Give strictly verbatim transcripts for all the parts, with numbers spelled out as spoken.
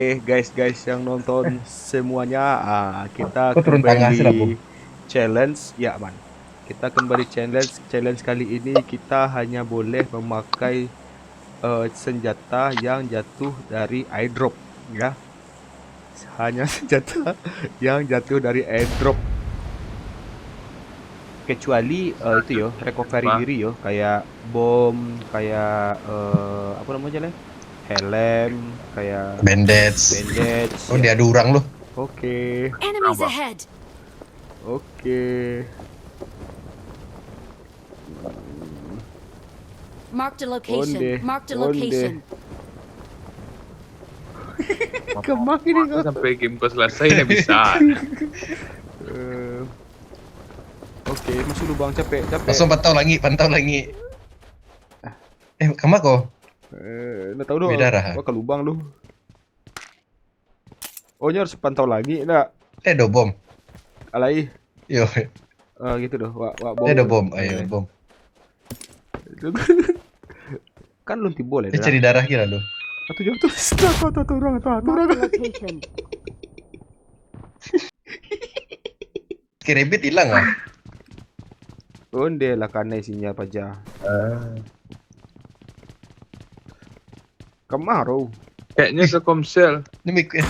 Eh guys, guys yang nonton semuanya, ah, kita kembali challenge, ya man. Kita kembali challenge. Challenge kali ini kita hanya boleh memakai uh, senjata yang jatuh dari airdrop, ya. Hanya senjata yang jatuh dari airdrop. Kecuali uh, itu yo, recovery diri yo, kayak bom, kayak uh, apa namanya lah? Helm, kayak bandage. Bandage. Oh, ya. Dia ada orang loh. Oke. Enemies ahead. Oke. Mark the location. Onde. Mark the location. Kemah ini kau. Sampai game kau selesai dah bisa. Eh, Oke, masuk lubang, capek, capek. Langsung pantau langik, pantau langik. Eh, kama ko? Eh, ndak tahu doh. Beda dah. Wah, ke lubang lu. Oh, nyo harus pantau langik ndak? Eh, do bom. Alai. Yo. Ah, gitu doh. Wak, wak bom. Eh, do bom. Ayo, bom. Kan lu tibo lah. Eh, cari darah kira lu. Atau jauh tu. Tuh, tuh, tuh, orang, tuh, tuh, orang. Kiribit hilang lah. Onde lah kanai sinyal paja. Ah. Kemah, bro. Kayaknya Telkomsel. Ini mik.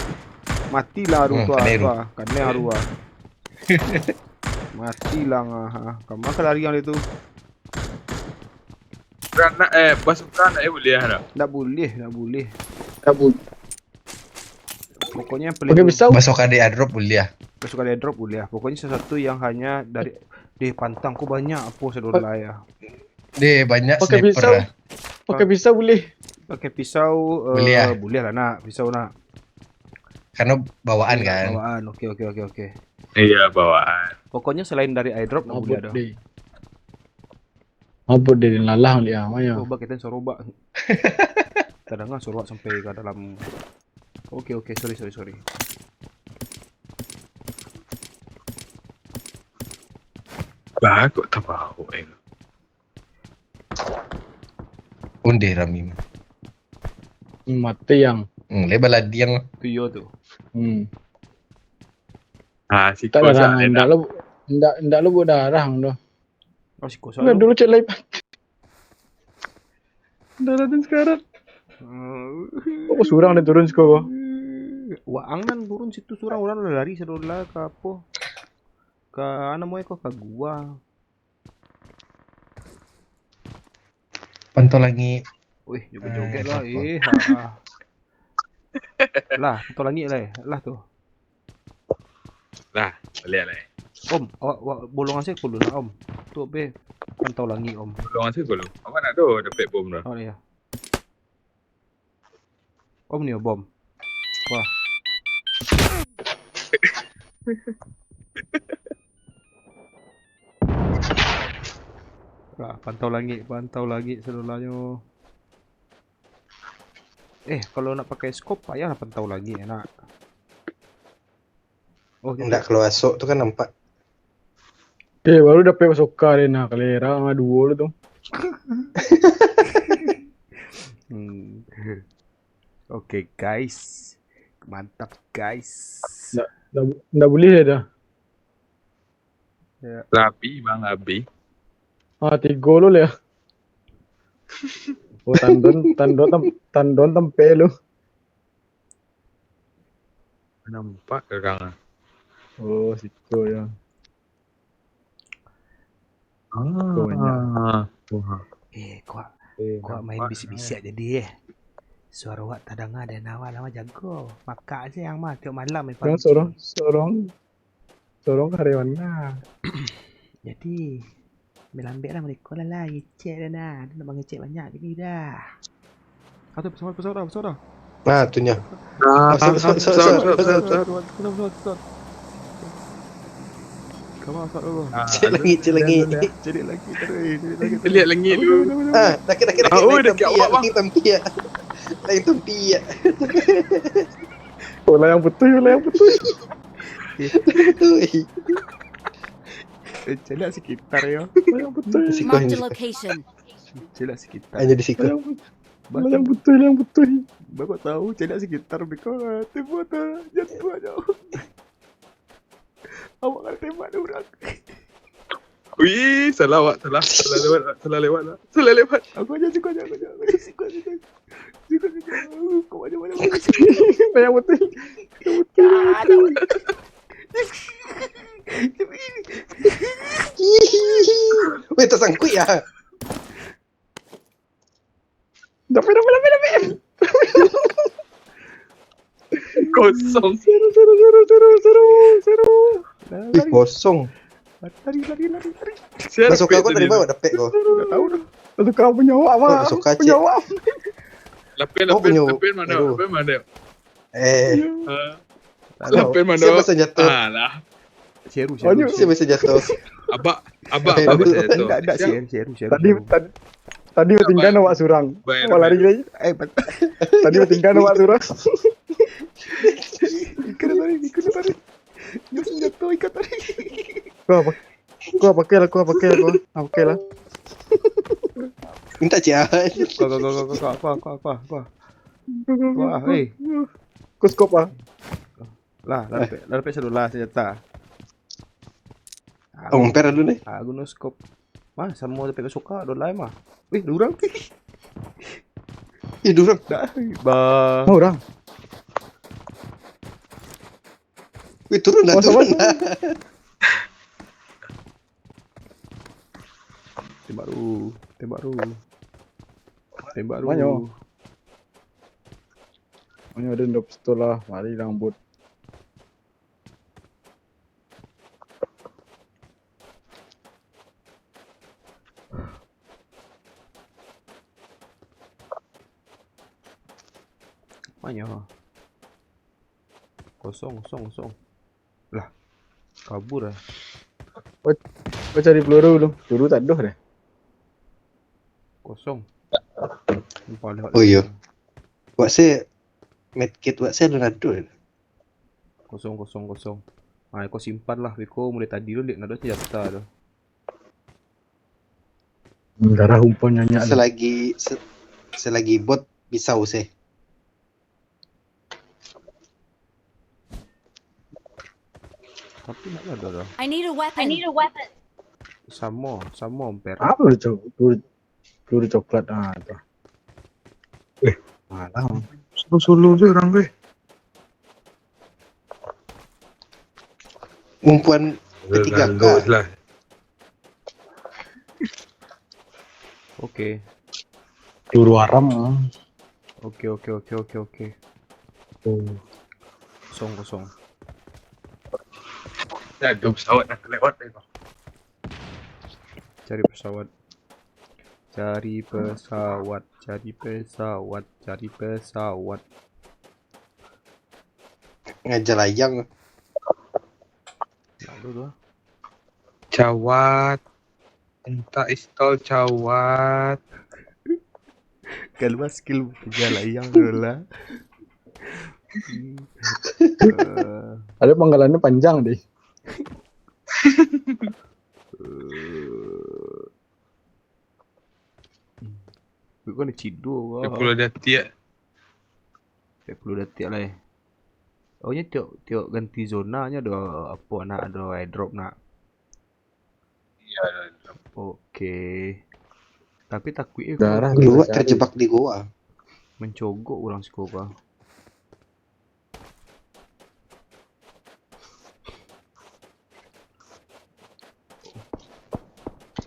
Matilah aru tu, kanai aru. Kanai aru ah. Matilah ngah. Kemah ke lari yang itu? Nak, eh, pasukan nak eh boleh dah. Ndak boleh, ndak boleh. Ndak boleh. Pokoknya paling Pakai pisau. Masuk ada airdrop boleh ah. Masuk ada airdrop boleh ah. Pokoknya sesuatu yang hanya dari di pantang ku banyak apa saudara lah ya. Deh, banyak Pakai sniper pisau. Lah. Pakai pisau boleh. Pakai pisau eh, boleh ah. Boleh lah nak, pisau nak. Karena bawaan kan. Bawaan. Oke oke oke oke. Iya, bawaan. Pokoknya selain dari airdrop ndak boleh ada. Apa dia lalah dia, maya. Oh, bak kita sorobak. Terdengar sorobak sampai ke dalam. Oke oke, sorry sorry sorry. Bah, kok tabau eh. Onde rami mah. Mati yang. Hmm, lebar ladiang. Tu yo tu. Hmm. Ah, si tak darah, ndak lu, ndak ndak lu buat darah tu. Oh, si kosong. Nah, dulu cek lain. Darah dan sekarat. Oh, surang dia turun siko. Waang nan turun situ surang, orang lah lari sadolah ke apa? Ke mana mau ke gua. Pantau langik. Wih, joget-joget lah. Eh, ha. Lah, pantau langik lah. Lah tu. Lah, baliak lah. Om, awak, awak bolong asai dulu lah, Om. Tu apa? Pantau langik, Om. Bolong asai dulu. Awak nak tu dapat bom dah. Oh, iya. Om ni bom. Wah. Lah, pantau langik, pantau langik saudarnyo. Eh, kalau nak pakai skop, payahlah pantau langik, nak. Oh, ndak, kalau asok tu kan nampak. Eh, baru dapek pasoka deh, nah, kalera mah duo lu tu. Hmm. Oke, guys. Mantap, guys. Ndak, ndak, ndak boleh dah. Ya. Rabi, Bang, rabi. Ah, tigo lu lah. Oh, tandon, tandon tem-, tandon tempe lu. Nampak ke kang? Oh, situ ya. Ah, banyak. Wah. Eh, kok, eh, kok main nampak, bisik-bisik eh. Jadi, eh. Suara wak tadanga dari awak lama jago. Makak je yang mah tiap malam main sorong, PUBG. Sorong, sorong. Sorong ka hari mana? Jadi, melambek lah mereka lah, lah, ngecek dah nah. Dia nak mangecek banyak gini dah. Atau pesawat, pesawat dah, pesawat dah. Nah, tu nya. Ah, pesawat, pesawat, pesawat, pesawat, pesawat, pesawat, pesawat, pesawat, pesawat. Come on, pesawat dulu. Ah, cek langit, cek langit. Cek langit terus, cek langit terus. Lihat langit dulu. Ah, langit, langit, langit, oh, langit dah kat awak, bang. Langit tampiak. Langit tampiak. Oh, layang putus, layang putus. Betul. Eh, celak sekitar yo. Layang putus. Mark the location. Celak sekitar. Hanya di situ. Layang putus. Lah, yang betul, yang betul. Bapak tahu, caliak sekitar, beko lah. Tembak dah, jatuah jauh. Awak kan tembak dia urang. Wih, salah awak, salah. Salah lewat, salah lewat lah. Salah lewat. Aku aja, siku aja, aku aja. Aku aja, siku aja, siku aja. Siku aja, siku aja. Kau aja, aja, aja. Yang betul. Yang betul. Ah, tak. Weh, tersangkut ya? Dapat, dapat, dapat, dapat. Kosong. Seru, seru, seru, seru, seru, seru. Ih, kosong. Lari, lari, lari, lari. Siapa Masuk kau dari bawah dapat kau. Tak tahu dah. Masuk kau punya awak, Mak. Masuk kau, Cik. Punya awak. Lapin, oh, lapin, punya lapin mana? Aduh. Lapin mana? Eh. Ah. Lapin mana? Siapa senjata? Alah. Seru, seru, seru. Siapa senjata? Abak, abak, abak senjata. Ndak, ndak, siap. Seru, seru, seru. Tadi, tadi, tadi batinggan awak surang. Awak lari lagi. Eh, tadi batinggan awak surang. Ikan tadi, ikan tadi. Dia senjata ikan tadi. Kau apa? Kau pakai lah, kau pakai lah, kau. Ah, pakai lah. Minta cian. Kau, kau, kau, kau, kau, kau, kau, kau, kau. Wah, hei. Kau skop ah. Lah, lah dapek, lah dapek sadolah senjata. Oh, ngomper dulu ni. Ah, guna skop. Mah, samo dapek suka, dolah mah. Wih, durang. Ih, durang. Dah, bah. Oh, urang. Wih, turun dah, turun dah. Tembak dulu, tembak dulu. Tembak dulu. Banyak. Banyak ada dua pistol lah, mari lah ngebut. Banyak. Kosong, kosong, kosong. Lah, kabur lah. Kau, kau cari peluru dulu. Peluru tak ada dah. Kosong. Lupa lihat. Oh, iyo. Wak se, medkit wak se alun ado. Kosong, kosong, kosong. Ah, kau simpan lah. Beko mulai tadi tu, lihat nado senjata tu. Darah umpan nyanyak tu. Selagi, se-, selagi bot, pisau se. Tapi nak lah dah, dah. I need a weapon. I need a weapon. Samo, samo, Amper. Apa tu? Peluru, peluru coklat, ah, tu. Eh, malah. Solo-solo je urang, weh. Umpuan ketiga K. Lah. Oke. Peluru aram. Oke, oke, oke, oke, oke. Oh. Kosong, kosong. Ya, ada pesawat nak lewat ni, Bang. Cari pesawat. Cari pesawat, cari pesawat, cari pesawat. Ngaja layang. Nak dulu tu. Cawat. Entah install cawat. Kalua skill ngaja layang dulu lah. Hmm. Eh. Ada panggalannya panjang deh. Eh. Bukan cido kah? Tiga puluh detik. Tiga puluh detik lah, eh. Oh, nyo tiok, tiok ganti zona nyo ado apo nak, ado airdrop nak? Iya, ado airdrop. Oke. Tapi takuik eh, darah kalau luak terjebak di goa. Mencogok urang siko kah?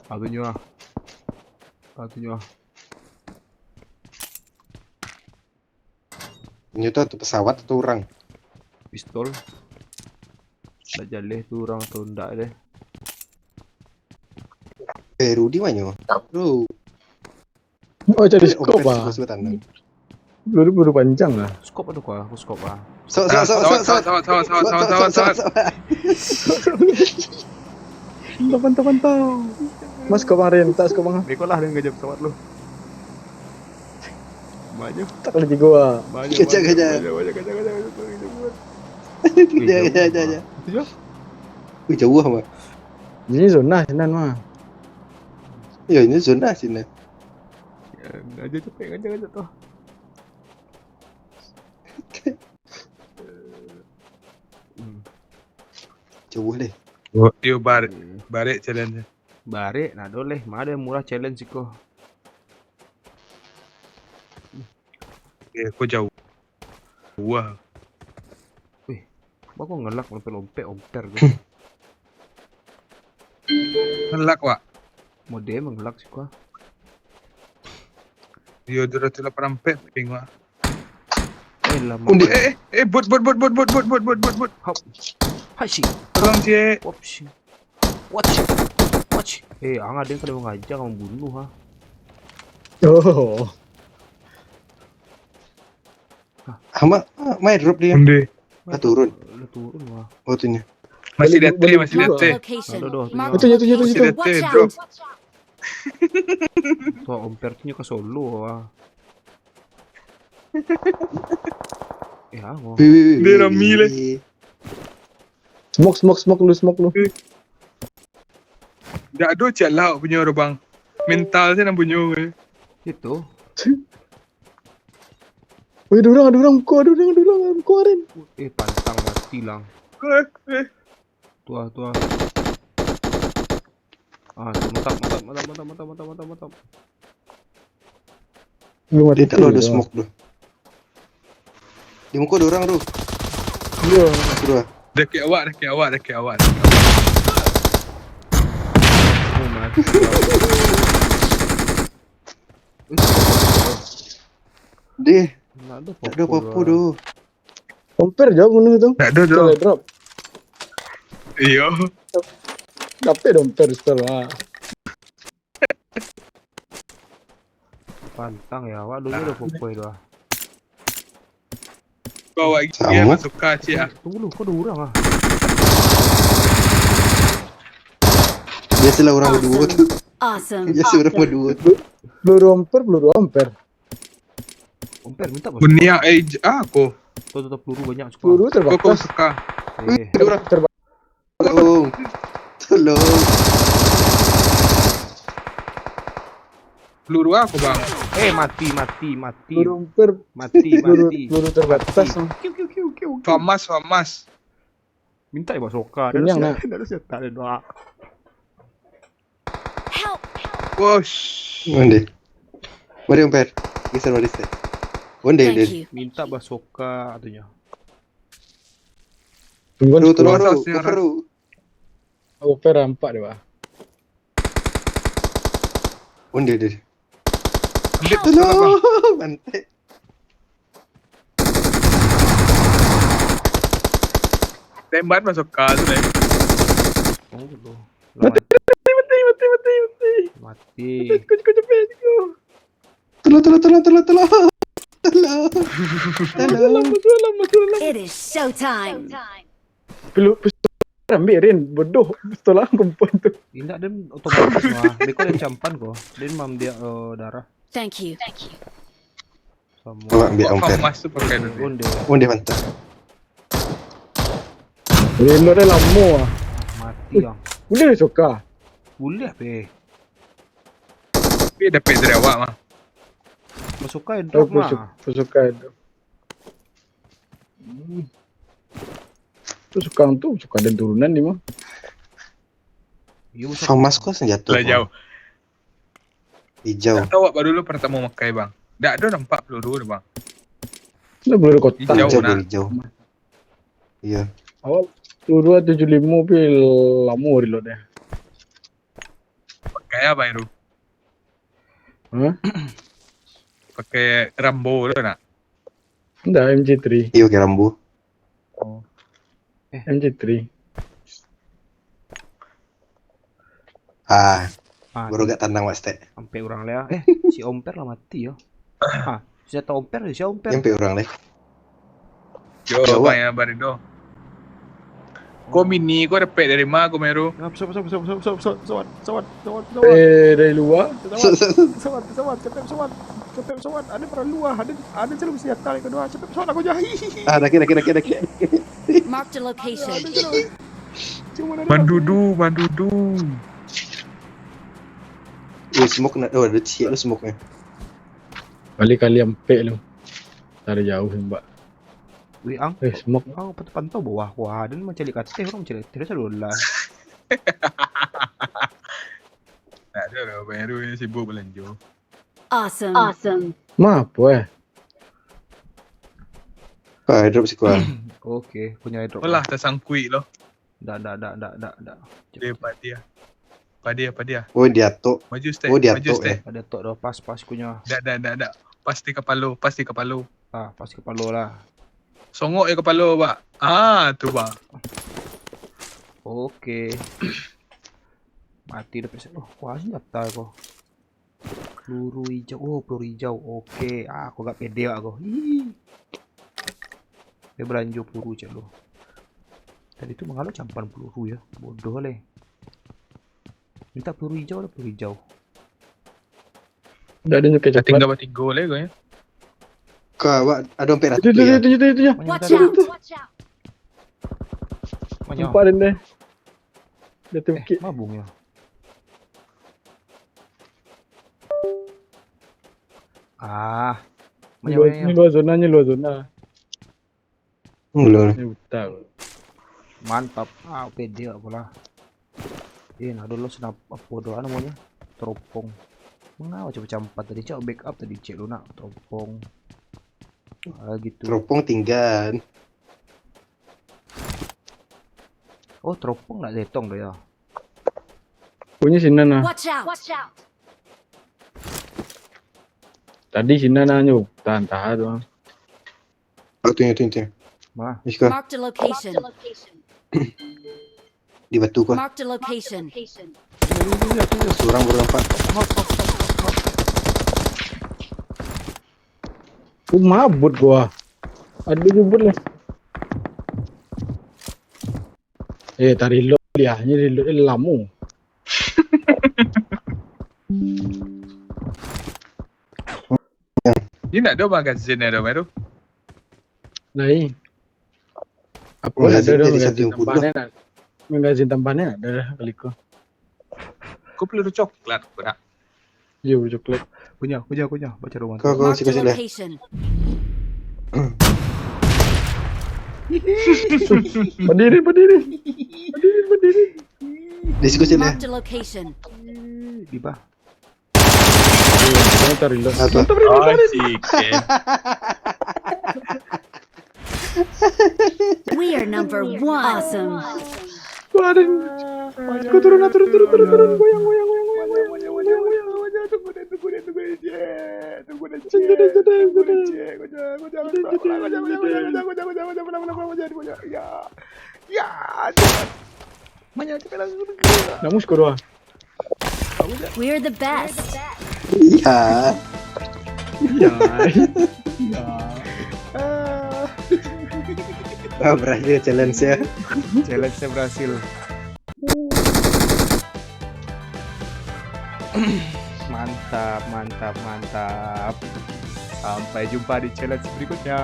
Atunyo ah. Atunyo ah. Inyo tu, tu pesawat atau urang? Pistol. Ndak jaleh tu urang atau ndak deh. Eh, Rudi manyo? Bro. Oh, cari skop ah. Peluru, peluru panjang lah. Skop ado kah? Aku skop ah. Sok, sok, sok, sok, sok. Sawat, sawat, sawat. Mantap, mantap, mantap. Mas, skop Bang Rin, tak skop Bang. Beko lah dengan gajah pesawat lu. Banyak. Tak lagi gua. Banyak, banyak, banyak, banyak, banyak, banyak, banyak. Wih, jauh, jauh, jauh, jauh. Itu jauh? Wih, jauh, Bang. Ini zona sinan mah. Iyo, ini zona sinan. Aja capek, aja, aja tu. Hmm. Cubo deh. Yo bar, barek challenge. Barek, nah doleh. Mana murah challenge ko? Eh, ko jauh. Wah. Bako ngelak lompek-lompek omper tu. Ngelak, Wak. Mode mengelak sih gua. Yo dua ratus lapan ampek tengok. Eh lama. Undi, eh, eh, eh, bot, bot, bot, bot, bot, bot, bot, bot, bot, bot. Hop. Hai sih. Tolong, Cek. Wop sih. Watch. Watch. Eh, ang ada yang kena mengajar membunuh ha. Oh. Ama, main drop dia. Undi. Ah, turun. Lu turun wah. Oh, tu nya. Masih Boleh, date, boleh masih juga. date. Location. Aduh, aduh, Mark aduh. Itu, itu, itu, location. itu. Masih Watch date, out. drop. Tuh omper tu nyo ka solo wah. Eh, ah, wah. Wih, wih, wih, Dia wih, rami wih, leh. Wih. Smoke, smoke, smoke lu, smoke lu. Dak ado cek lah punyo tu, Bang. Mental se nan punyo. Itu. Wih, ada orang, ada orang, muka, ada orang, ada orang, muka, Ren. Eh, pantang mati lang. Eh, eh. Tuah, tuah. Ah, tu mantap, mantap, mantap, mantap, mantap, mantap, mantap. Lu mati Dia tak ada tu, smoke tu. Di muka ada orang tu. Iya. Sudah. Dekat awak, dekat awak, dekat awak. Oh, mati. Deh, Nak ada tak ada apa-apa tu. Compare jauh mana tu? Tak ada tu. Kalau drop. Iyo. Dapat dompet setelah. Pantang ya, awak dulu dah popoi tu ah. Kau awak Sama. gigi masuk ka cik ah. Tunggu dulu, kau dua orang ah. Biasalah orang berdua tu. Awesome. Biasa orang berdua tu. Peluru amper, peluru amper. Omper minta bos. Kuniak eh j- ah aku. Tuh, tuh, tuh, peluru banyak cukup. Peluru Kau kau terbatas. suka. Eh, Ada orang. Tolong. Tolong. Peluru aku bang. eh mati, mati, mati. Peluru amper, Mati, peluru, mati. peluru terbatas. Kiu, kiu, kiu, kiu. Famas, famas. Minta ya basoka. Dah Kenyang, siap, nak. dah siap tak ada doa. Help! Wosh. Onde. Mari umpet. Geser mari stek. Onde, Thank onde. You. Minta basoka katanya. Tunggu Ru, dulu. tolong Masa ru. sekarang? Cover ru. Amper nampak dia bah. Onde, onde. Ambil tu lah bang. Tolong. Bantai. Tembak masuk ka tu deh. Oh, tu. Mati, mati, mati, mati, mati. Mati. Kau, kau cepat kau. Tolong, tolong, tolong, tolong, tolong. Tolong. Tolong. Masuk dalam, masuk dalam, masuk dalam. It is showtime. Peluk, peluk. Ambil Rin, bodoh. Tolong kumpul tu. Indak den otomatis mah. Beko den campan ko. Den mambiak eh, darah. Thank you. Sama. Awak ambil Kok umpet. Famas tu pakai dulu. Onde Onde mantap. Reload dia lama ah. Mati yang. Boleh soka. Boleh apa? Tapi dapat dari awak mah. Basoka Oh, drop pasukan, mah. Pasukan tu. Hmm. Pasukan tu, pasukan dan turunan ni mah. Yo basoka. Famas kau senjata. Lah jauh. Hijau. Tak tahu awak baru dulu pertama makai bang. Tak ada nampak peluru tu bang. Dah boleh kotak. Hijau Hijau, nak. Hijau. Iya. Awak peluru tujuh lima pi lama reload dia. Pakai apa itu? Hah? Pakai Rambo tu nak. Enggak, M J three. Iya, pakai Rambo. M J three. Ah, Ah, baru gak tenang Mas Tek. Sampai orang leh. Eh, si Omper lah mati yo. Ah, senjata Omper, si Omper. Sampai orang leh. Yo, Yo, bang yang baru tu. Kau mini kau dapat dari mana kau meru? Ah, pesawat, pesawat, pesawat, pesawat, pesawat, pesawat, pesawat, pesawat, pesawat, pesawat, Eh, dari luar. pesawat, pesawat, pesawat, pesawat, pesawat, ada perlu ah, ada, ada celum senjata yang kedua, cepat pesawat aku jahit. Ah, dakik, dakik, dakik, dakik. Marked a location. Cuma ada Mandudu, mandudu. Eh, smoke nak. Oh, ada cik lu smoke-nya. Balik kali ampek lu. Dari jauh tembak. Wih, ang. Eh, smoke. Ang patah pantau bawah. Wah, dan mancari kateh, urang mancari kateh, dah sadolah. Tak ada lah, baru ni sibuk belanja. Awesome. Awesome. Ma apa eh? Ah, drop siko ah. Oke, punyo airdrop. Alah, tersangkuik loh. Dak, dak, dak, dak, dak, dak. Dia padia. Padia, padia. Oh, dia tok. Maju step. Oh, dia Maju tok, step. eh. Ada tok dah, pas, pas kunyo. Dak, dak, dak, dak. Pasti kapalo, pasti kapalo. Ah, pas kapalo lah. Songok je kapalo, Bak. Ah, tu, Bak. Oke. Mati dah pesek. Oh, kuah senjata ko. Peluru hijau. Oh, peluru hijau. Oke. Ah, aku agak pede aku. Ih. Dia belanjo peluru cak lu. Tadi tu mangalo campan peluru ya. Bodoh leh. Minta peluru hijau lah, peluru hijau. Dah ada nyukai Dah coklat. tinggal batigo leh ko ya. Kau awak ada dompet Itu, ratus itu, ya? Itu, itu, itu, itu. Watch Aduh. Out! Watch out! Banyak. Nampak dia ni. Dia tu Eh, bukit. Mabung ya. Ah. Ni Banyak, luar, banyak, ni luar zona, ni luar zona. Belum. Ni utang. Mantap. Ah, pede aku lah. Eh, nah dulu senap apa doa namanya? Teropong. Mengapa coba campat tadi? Cak backup tadi cek lu nak teropong. Ah, gitu. Teropong tinggal. Oh, teropong nak detong dah ya. Punya sini nah. Watch out! Watch out! Tadi sini nah nyo tahan-tahan tu. Oh, tu, tu, tu. Mah. Ni siko. Marked a location. Di batu ko. Marked a location. Surang baru nampak. Aku mabut gua. Aduh jubut lah. Eh, tadi reload dia. Ni reload dia lamo. Ni nak ada magazin ada baru. Lain. Apa Magazin ada dah dari magazin satu puluh. Tambahnya nak. Magazin tambahnya ada dah kali ko. Kau perlu coklat kau nak. Yo coklat. Punya, punya, punya. Baca rumah. Kau, kau Marked a siko sini. Location. Berdiri, berdiri. Berdiri, berdiri. Di siko sini. Marked a location. Di bawah. Motor reload. Apa? Motor reload. Oh, sike. We are number one. Awesome. Kau ada. Kau turun lah, turun, turun, turun, turun. Goyang, goyang, goyang, goyang, goyang. Jangan, jangan, jangan, jangan. Jangan, jangan, jangan. Ya. Banyak cakap langsung. Nak musuh kau dua. We're the best. Iya. Ya. Ya. Ah. Ah, berhasil challenge ya. Challenge-nya berhasil. Mantap, mantap, mantap. Sampai jumpa di challenge berikutnya.